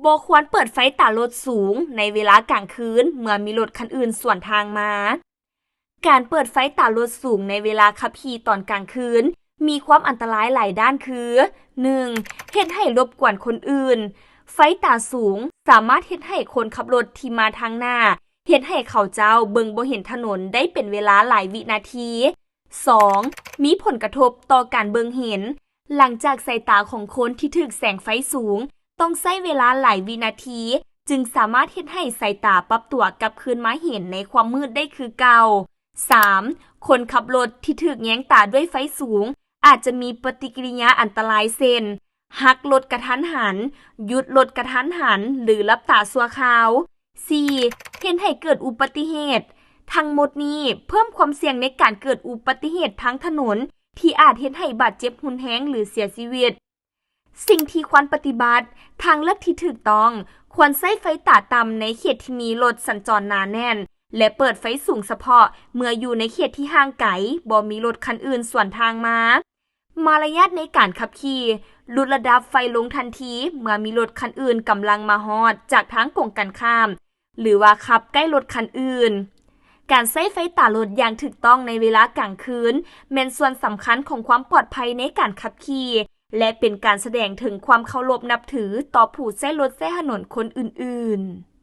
ບໍ່ຄວນເປີດໄຟຕາລົດສູງໃນເວລາກາງຄືນເມື່ອມີລົດຄັນອື່ນສວນທາງມາ. ການເປີດໄຟຕາລົດສູງໃນເວລາຂັບຂີ່ຕອນກາງຄືນ ມີຄວາມອັນຕະລາຍຫຼາຍດ້ານຄື ໜຶ່ງ ເຮັດໃຫ້ລົບກວນຄົນອື່ນ. ໄຟຕາສູງສາມາດເຮັດໃຫ້ຄົນຂັບລົດທີ່ມາທາງໜ້າ ເຮັດໃຫ້ເຂົາເຈົ້າເບິ່ງບໍ່ເຫັນຖະໜົນໄດ້ເປັນເວລາຫຼາຍວິນາທີ. ສອງ ມີຜົນກະທົບຕໍ່ການເບິ່ງເຫັນ. ຫຼັງຈາກສາຍຕາຂອງຄົນທີ່ຖືກແສງໄຟສູງ ຕ້ອງໃຊ້ເວລາຫຼາຍວິນາທີ ຈຶ່ງສາມາດເຮັດໃຫ້ສາຍຕາປັບຕົວກັບຄືນມາເຫັນໃນຄວາມມືດໄດ້ຄືເກົ່າ. ສາມ ຄົນຂັບລົດທີ່ຖືກແຍງຕາດ້ວຍໄຟສູງ ອາດຈະມີປະຕິກິລິຍາອັນຕະລາຍເຊັ່ນ ຫັກລົດກະທັນຫັນ, ຢຸດລົດກະທັນຫັນ ຫຼື ຫຼັບຕາຊົ່ວຄາວ. ສີ່ ເຮັດໃຫ້ເກີດອຸບັດຕິເຫດ. ທັງໝົດນີ້ເພີ່ມຄວາມສ່ຽງໃນການເກີດອຸບັດຕິເຫດທາງຖະໜົນ ທີ່ອາດເຮັດໃຫ້ບາດເຈັບຮຸນແຮງ ຫຼື ເສຍຊີວິດ. ສິ່ງທີ່ຄວນປະຕິບັດ, ທາງເລືອກທີ່ຖືກຕ້ອງ ຄວນໃຊ້ໄຟຕາຕ່ຳໃນເຂດທີ່ມີລົດສັນຈອນໜາແໜ້ນ ແລະ ເປີດໄຟສູງສະເພາະເມື່ອຢູ່ໃນເຂດທີ່ຫ່າງໄກ, ບໍ່ມີລົດຄັນອື່ນສວນທາງມາ. ມາລະຍາດໃນການຂັບຂີ່, ຫຼຸດລະດັບໄຟລົງທັນທີເມື່ອມີລົດຄັນອື່ນກຳລັງມາຮອດຈາກທາງກົງກັນຂ້າມ ຫຼືວ່າຂັບໃກ້ລົດຄັນອື່ນ. ການໃຊ້ໄຟຕາລົດຢ່າງຖືກຕ້ອງໃນເວລາກາງຄືນ ແມ່ນສ່ວນສຳຄັນຂອງຄວາມປອດໄພໃນການຂັບຂີ່ ແລະ ເປັນການສະແດງເຖິງຄວາມເຄົາລົບນັບຖືຕໍ່ຜູ້ໃຊ້ລົດໃຊ້ຖະໜົນຄົນອື່ນໆ.